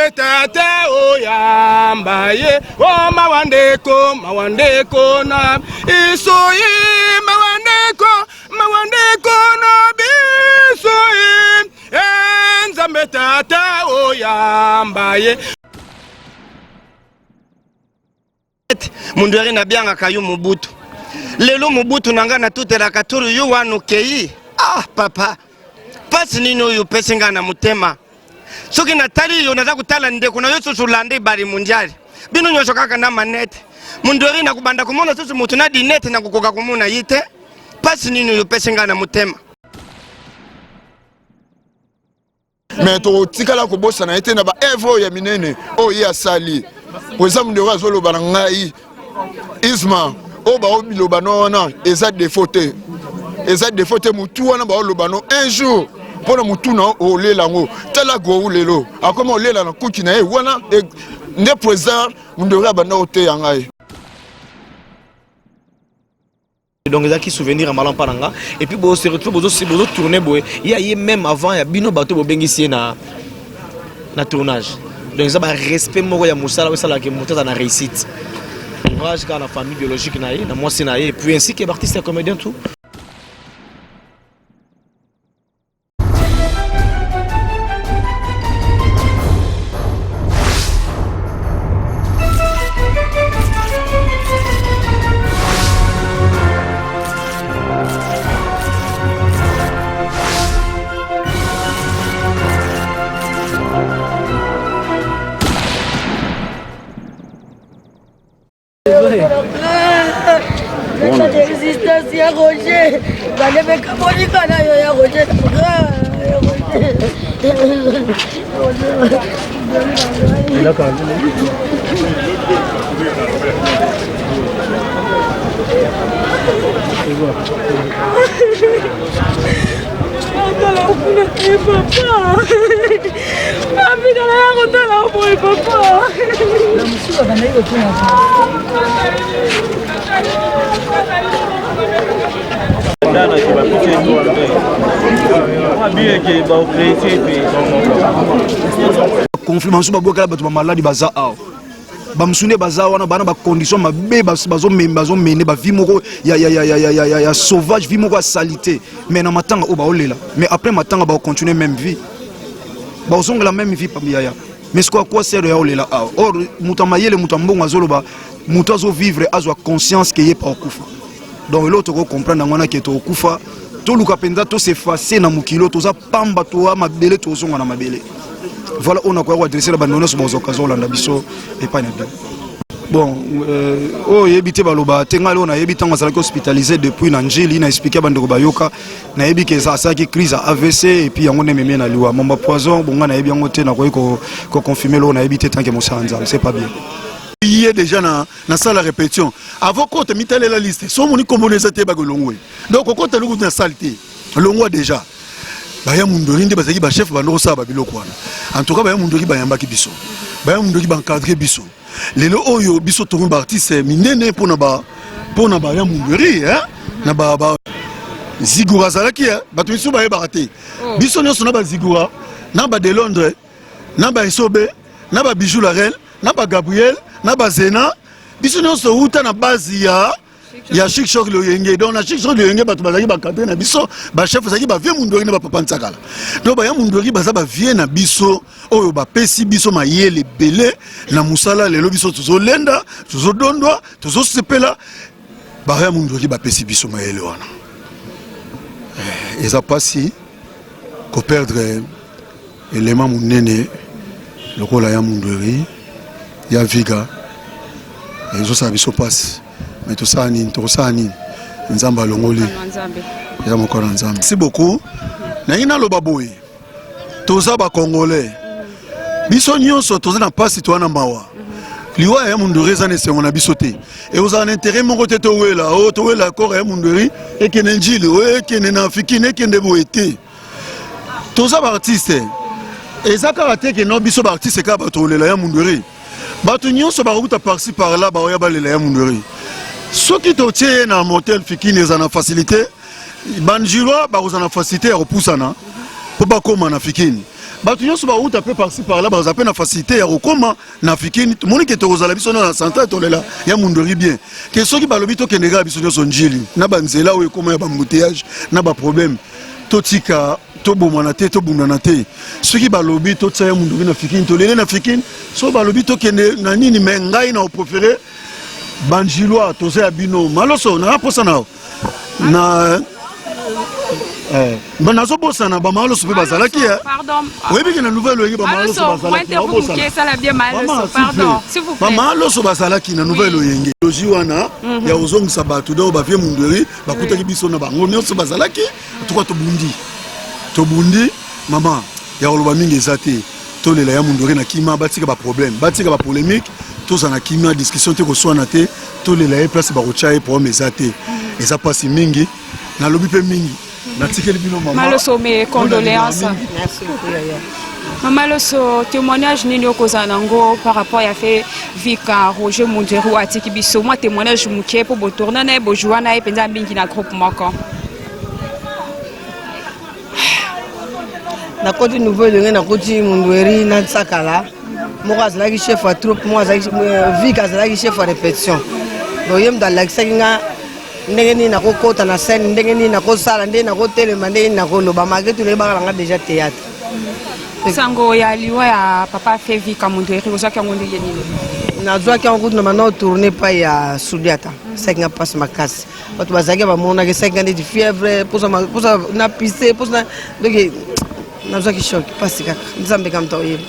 Nzambe tata oyamba ye o mawa ndeko mawa ndeko na biso ye mawa ndeko mawa ndeko na biso ye e Nzambe tata oyamba ye. Mundu nabiangaka yo Mobutu lelo Mobutu na ngai natutelaka turu yo wana okei. Ah papa, mpasi nini oyo opesi ngai na motema? Soki natali yo naza kotala ndeko na yo susu landa ebale mondiale bino nyonso kaka na manete. Mundu nakobanda komona susu motu na dinete nakokoka komona ye te. Mpasi nini oyo opesi ngai na motema? Mais tokotikala kobosana ye te na baevre oyo ya minene oyo ye asali. Président Mundero azoloba na ngai isma oyo baoloba no wana eza défaut te, eza défaut te. Motu wana baoloba no un jour mpona motu na olela yango. Tala gou lelo akoma olela na kuki na ye wana nde président Mundero abanda koteya ngai. Donc ezalaki souvenir ya malamu mpa na nga. Et puis bo se retrouve bozo tourner boye, ye aye même avant ya bino bato bobengisi ye na tournage. Donc eza ba respect moko ya mosala oyo esalaka moto aza na réussite. Courage kaka na famille biologique na ye, na mwasi na ye, et puis ainsi que baartiste ya comédien tout. Résistance ya Roger, balebeka monika na yo ya Roger. Otala okuna te papa. Apikala ya kotala boye papa. Na mosusu babandaki kotuna. Conflit bamosusu babwakela bato bamaladi baza awa, bamosusu nde baza wana bana bacondition mabe, bazomene bavie moko ya sauvage, vie moko ya salité. Mais na matanga oyo baolela, mais après matanga bakocontinue même vie, bazongela même vie yaya. Mais sikoyo quoi sert ya olela awa? Or moto ya mayele, moto ya mbongo azoloba, moto azovivre azwa conscience ke ye pa okufa. Donc eloko tokocomprendre yango wana ke tokokufa, toluka mpenza tosefase na mokili oyo toza pamba, toa mabele, tozonga na mabele. Voilà oyo nakoya koadresse na bandeko nyonso bazwa occasion olanda biso epai na bino. Bon, oyo oyebi te baloba te. Ngai oyo nayebi, ntango azalaki hospitalisé depuis na Njili, na expliqué bandeko bayoka, nayebi ke eza asalaki crise ya AVC et puis yango nde ememi na liwa. Momba poison bonga nayebi yango te, nakoki koconfirme loko nayebi te. Tant que mosala Nzambe, c'est pas bien. Ye déjà na salle ya répétition, avant kota mitalela liste, so omoni kombo eza te, bake longwe. Donc okota lokutu na salle te, longwa déjà. Baya Mundori nde bazalaki bachef, bando kosala babiloko wana. En tout cas baya Mundori bayambaki biso, baya Mundori baencadre biso. Lelo oyo biso tokomi baartiste minene mpona ba mpona baya Mundori, hein? Na ba Zigura azalaki, bato misusu bayebaka te. Biso nyonso na bazigura, na ba de Londres, na ba Esobe, na ba Bijou la Reine, na ba Gabriel, na ba Zena, biso nyonso outa na base ya Chic Choc Loyenge. Donc na Chic Choc Loyenge bato bazalaki bacadre na biso, bachef bazalaki bavie Mundori na bapapa Ntsakala. Donc baya Mundori baza bavie na biso oyo bapesi biso mayele ebele na mosala. Lelo biso tozolenda, tozodondwa, tozosepela. Baya Mundori bapesi biso mayele wana. Eza mpasi koperdre élément monene lokola ya Mundweri, ya Viga. Ezosala biso mpasi, mais tosala nini? Tokosala nini? Nzambe alongoli, eza mokolo na Nzambe. Merci beaucoup. Nangi naloba boye, toza bacongolais, biso nyonso toza na mpasi, toza na mawa. Liwa ya Mundweri eza na esengo na biso te, ekozala na intérêt moko te. Towela o towela corps ya Mundweri ekende Njili, oyo ekende na Fikine, ekende boye te. Toza baartiste, eza kaka te ke no biso baartiste kaka bato kolela ya Mundweri. Bato nyonso bakokuta par-ci par-là baoya balela ya Mundweri. Soki totie ye na motel Fikine, eza na facilité, banjilois bakozala na facilité ya kopusana mpo bakóma na Fikini. Bato nyonso bauta mpe par-ci par-là baza mpe na facilité ya kokoma na Fikini. Tomoni ke tokozala biso na centrale tolela ya Mundweri bien ke soki balobi tokende kaka biso nyonso Njili na banzela oyo ekoma ya bambouteillage na baproblème, totika tobomana te, tobundana te. Soki balobi totia ya Mundweri na Fikini, tolele na Fikini. Soki balobi tokende na nini, me ngai na opréféré banjilois toza ya bino maloso na posa na na eh, nazobosana bamaloso mpe bazalaki eh. Oyebi ke na nouvelle oyenge bamaloso bazalakibamaloso bazalaki na nouvelle oyenge logi wana mhm. ya kozongisa bato donc bavie Mundweri bakutaki biso na bango nyonso bazalaki tuka tobundi tobundi mama ya koloba mingi eza te. Tolela ya Mundweri na kima, batika baproblème, batika bapolémique, tozala na kimia, discussion te, koswana te, tolela ye place bakotya ye, problème eza te. Eza mpasi mingi, nalobi mpe mingi, natikeli bino mama. Maloso, mes condoléances. Mama Loso, témoignage nini okozala nango par rapport ya fait Vika Roger Munderu atiki biso? Mwa témoignage moke mpo botourna na ye, bojoua na ye mpenza mingi na groupe moko. Nakoti nouveau elenge, nakoti Mundweri na Nsakala. Moko azalaki chef ya troupe, moko azalaki Vika, azalaki chef ya répétition. Donc ye moto alakisaki nga ndenge nini nakokota na scène, ndenge nini nakosala, ndenge nakotelema, ndenge nini nakoloba. Malgré tout nayebaka nanga déjà théâtre. Sango ya liwa ya papa Fevika Mundueri ozwaki yango ndenge nini? Nazwaki yango kutu na banda otourne epai ya Sudiata. Esalaki nga mpasi makasi. Bato bazalaki bamonaki, esalaki nga ndeti fièvre, posa na pise, posa donc nazwaki choc, mpasi kaka. Nzambe kaka moto akoyeba.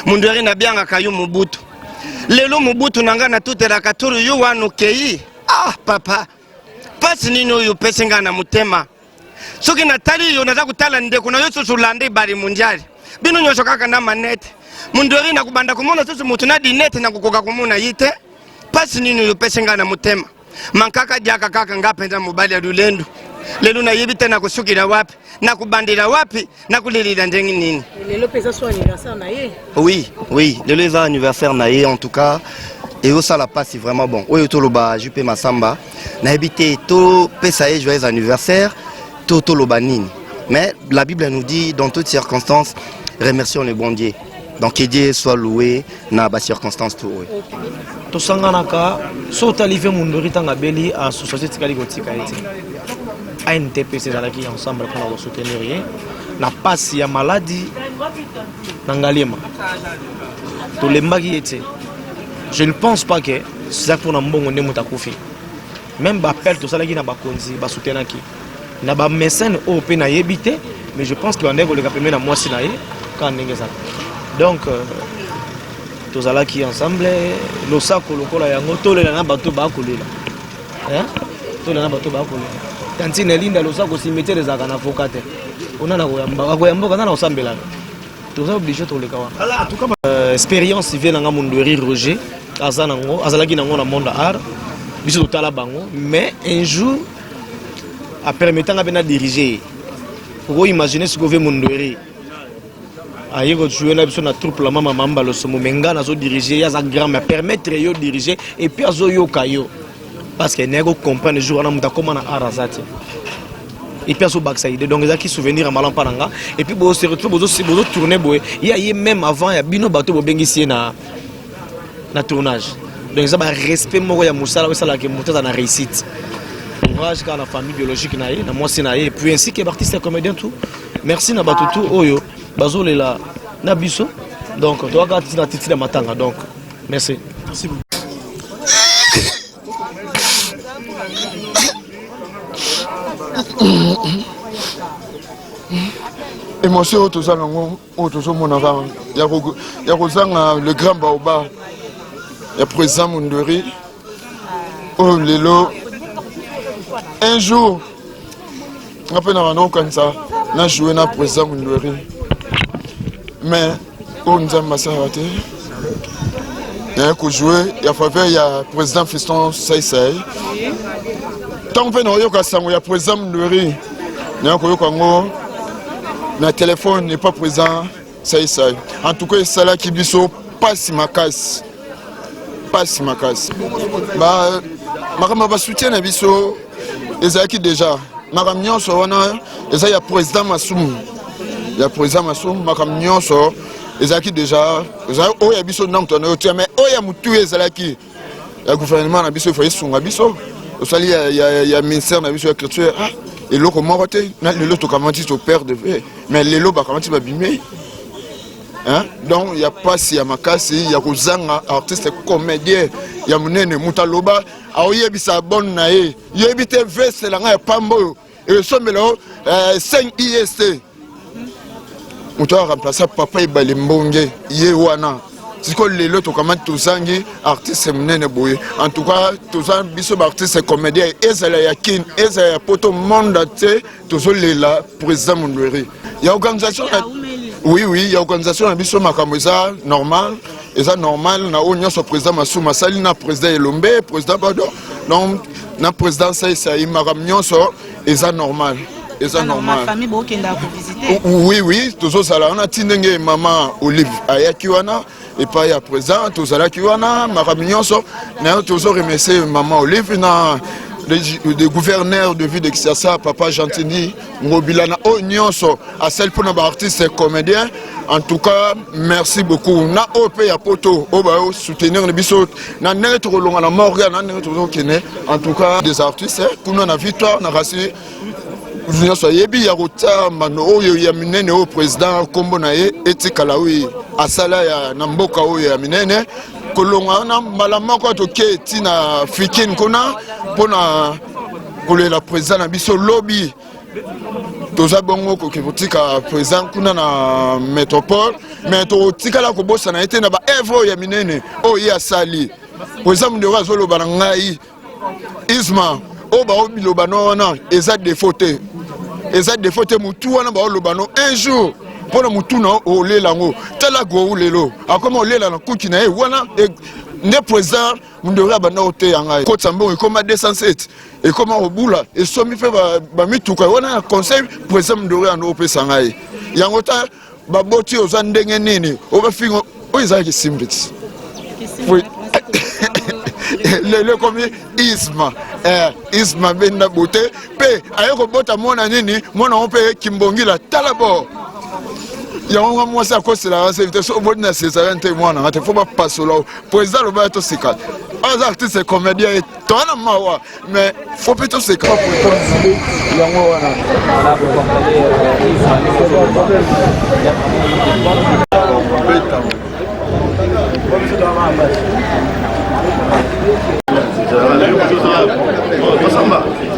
Mundweri nabiangaka yo Mobutu. Lelo Mobutu na ngai natutelaka turu yo wana okei. Ah papa, mpasi nini oyo opesi ngai na motema? Soki natali yo, naza kotala ndeko na yo susu landa ebale mondiale, bino nyonso kaka na manete. Mundweri nakobanda komona susu motu na dinete, nakokoka komona ye te. Mpasi nini oyo opesi ngai na motema? Mankaka diaka kaka nga mpenza mobali ya lulendo. Lelo nayebi te nakosukila wapi, nakobandela wapi, nakolelila ndenge nini. Lelo mpe eza so anniversaire na ye. Oui, oui, lelo eza anniversaire na ye. En tout cas ezosala mpasi vraiment. Bon, oyo toloba Jupe Masamba, nayebi te topesa ye joyeux anniversaire to toloba nini, mais la Bible nous dit: dans toutes circonstances, remercions le bon Dieu. Donc que Dieu soit loué na bacirconstance tout oyo. Tosanganaka so otali ve Mundori ntango abeli, association etikali kotika ye te. ANTPC ezalaki ensemble mpona kosoutenir ye na pasi ya maladi na Ngaliema. Tolembaki ye te. Je ne pense pas que eza mpona mbongo nde moto akufi. Même baappel tosalaki na bakonzi, basoutenaki na bamécène oyo mpe nayebi te, mais je pense que bandaki koleka pembe na mwasi na ye kaka ndenge ezalaka. Donc tozalaki ensemble. Losako lokola yango, tolela na bato bakolela, tolela na bato bakolela. Tantine Elinda, losako. Cimetière ezalaka na avocat te. Ona na koyamba, akoyamboka na kosambelaka, toza obligé toleka wana. Expérience vie nanga Mundweri Roger aza nango, azalaki nango na monde art, biso totala bango. Mais un jour apermettanga mpe na dirige ye. Okoimagine sikoyo ve Mundweri aye kojouer na biso na troupe la mama Mamba Losomo, me nga nazodirige, ye aza grand, mais permettre yo dirige et puis azoyoka yo, parce que naye kocomprendre jour wana moto akóma na art aza te et puis azobakisa idée. Donc ezalaki souvenir ya malamu mpa na nga. Et puis bose retrouve bozotourne boye, ye aye même avant ya bino bato bobengisi ye na tournage. Donc eza barespect moko ya mosala oyo esalaka moto aza na réussite. Courage kaka na famille biologique na ye, na mwasi na ye, et puis ainsi que baartiste ya comédien tout. Merci na bato tout oyo bazolela na biso. Donc toyaka titi na titi na matanga. Donc Merci. Merci beaucoup. Émotion oyo toza nango, oyo tozomona kaka ya kozanga le grand baoba ya président Mundweri, oyo lelo un jour nga mpe na banda kokanisa na joue na président Mundweri, mais oyo Nzambe asalaka te, naye kojoue ya faveur ya président Fiston Saisai. Ntango mpe nakoyoka sango ya président Mundweri, naye koyoka yango na telefone epa président Saisai. En tout cas esalaki biso pasi makasi, pasi makasi. Makambo ya basoutien na biso ezalaki déjà, makambo nyonso wana eza ya président Masumu, ya président Masumu. Makambo nyonso ezalaki déjà, ezalaki oyo ya biso ndambo tona otia, mais oyo ya motu ezalaki ya gouvernement na biso. Ifo esunga biso, osali ya ministère na biso ya culture. Ah, eloko moko te. Na lelo tokamati toperdre, mais lelo bakamati babime, hein? Donc ya pasi ya makasi ya kozanga artiste comédien ya monene. Moto aloba aoyebisa bonne na ye, yebi te veste na ngai ya pamba oyo esombela o 5 ist. Moto aremplace papa Ebale Mbonge ye wana. Sikoyo lelo tokamati tozangi artiste monene boye. En tout cas toza biso baartiste comédien, ezala ya Kin, ezala ya Poto, monde te, tozolela président Mundweri. Ya organisation na, oui, ya organisation na biso, makambo eza normal, eza normal na oyo nyonso président Masumu asali na président Elombe, président pardon, donc na président Saisai, makambo nyonso eza normal, eza normal. Famille bokendaka kovisite? Oui, tozozala wana ti ndenge mama Olive ayaki wana epai ya président, tozalaki wana, makambo nyonso nayo. Tozoremercier mama Olive na le gouverneur de ville de Kinshasa, papa Gentini Ngobila, na oyo nyonso asali mpona baartiste comédien. En tout cas merci beaucoup na oyo mpe ya Poto oyo baosoutenir na biso na ndenge tokolonga na morgue, na ndenge tozokende. En tout cas des artistes kuna na Victoire na kasi nyonso ayebi ya kotia mbano oyo ya minene, oyo président nkombo na ye etikala, oyo asala ya na mboka oyo ya minene. Kolonga wana mbala moko toke ntina Fikine kuna mpona kolela président na biso. Lobi toza bongo koke kotika président kuna na métropole, mais tokotikala kobosana ye te na baœuvre oyo ya minene oyo ye asali. Président Mundweri azoloba na ngai isma oyo baobiloba no wana eza défaut te, eza défaut te. Motu wana baoloba no un jour mpona motu na olela yango. Tala gou lelo akoma olela na kuki na ye wana nde président Mundweri abanda koteya ngai. Kotisa mbongo ekoma 207, ekoma kobula, esomi mpe bamituka wana na conseil président Mundweri ando opesa ngai yango. Ta baboti oza ndenge nini, oyo bafinga oyo ezalaki simbi ti lelo ekomi isma, isma benda bote mpe aye kobota mwana nini, mwana ngo mpe kimbongila. Tala bo yango nga mwasi akoselaka se te, so oboti na césarienne te, mwana nga te, fo bapasola. Président aloba toseka, aza artiste comédien, toza na mawa, mais fo mpe toseka. Yango wana.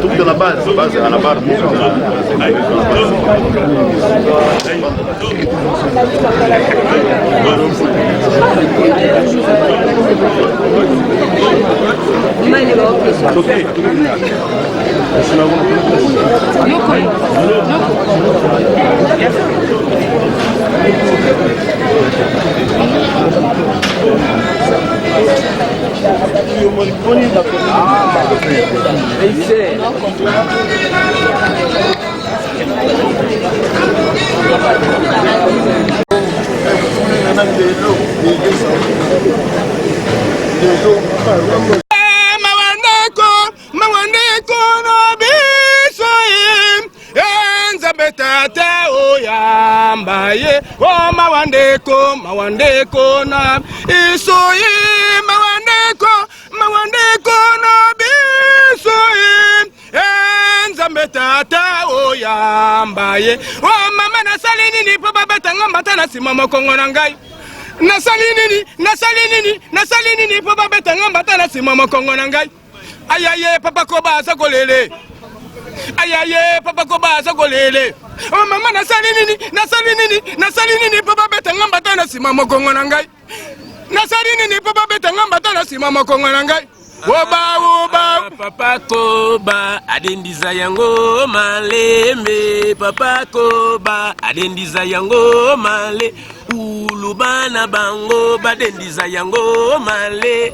Tukuta na base, base à la barre. Mawandeko, mawandeko na biso ye, Nzambe tata oyamba ye. O mawandeko, mawandeko na biso ye, mawandeko, mawandeko na biso ye, Nzambe tata oyamba ye. O mama, nasali nini mpo babetanga mbata na nsima mokongo na ngai? Nasali nini? Nasali nini? Nasali nini mpo babeta nga mbata na nsima mokongo na ngai? Ayaye papa koba aza kolele. Ayaye papa koba aza kolele. Oh mama nasali nini? Nasali nini? Nasali nini mpo babeta nga mbata na nsima mokongo na ngai? Nasali nini mpo babeta nga mbata na nsima mokongo na ngai? Oba oba papa koba adendiza yango malembe papa koba adendiza yango male ulu bana bango badendiza yango male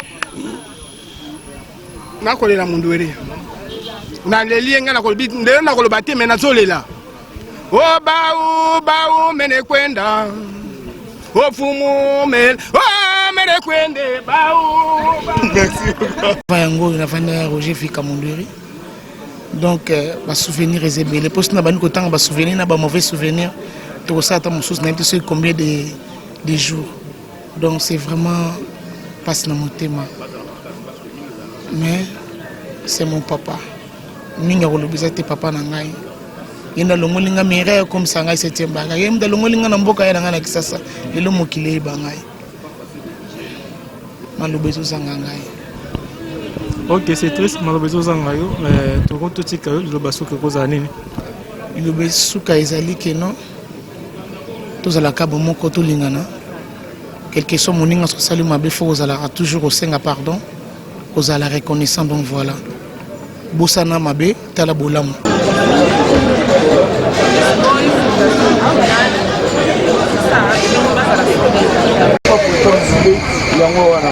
nakolela munduere naleli ye ngai nakolobi ndelo nakoloba te me nazolela obau bau mene kwenda ofumu mele o mene kwende bau merci yango oyo nafandi na roger fika mundueri donc euh, basouvenir eza ebele mpo soki nabandi kotanga basouvenir na bamauvais souvenir tokosala ata mosusu nayebi te soki combien de, de jours donc c'est vraiment mpasi na motema mais c'est mon papa mingi akoloba eza te papa na ngai ye nde alongoli ngai mireille akomisa ngai septième baga ye nde alongoli ngai na mboka ye na ngai na kisasa lelo mokili eyeba ngai maloba ezozanga ngai ok c'est triste maloba ezozanga yo euh, toko totika yo liloba suka ekozala nini liloba suka ezali keno tozalaka bomoko tolingana quelque soit moninga soki osali mabe fo kozalaka toujours kosenga pardon kozala reconnaissant donc voilà bosana mabe tala bolamu yango wana.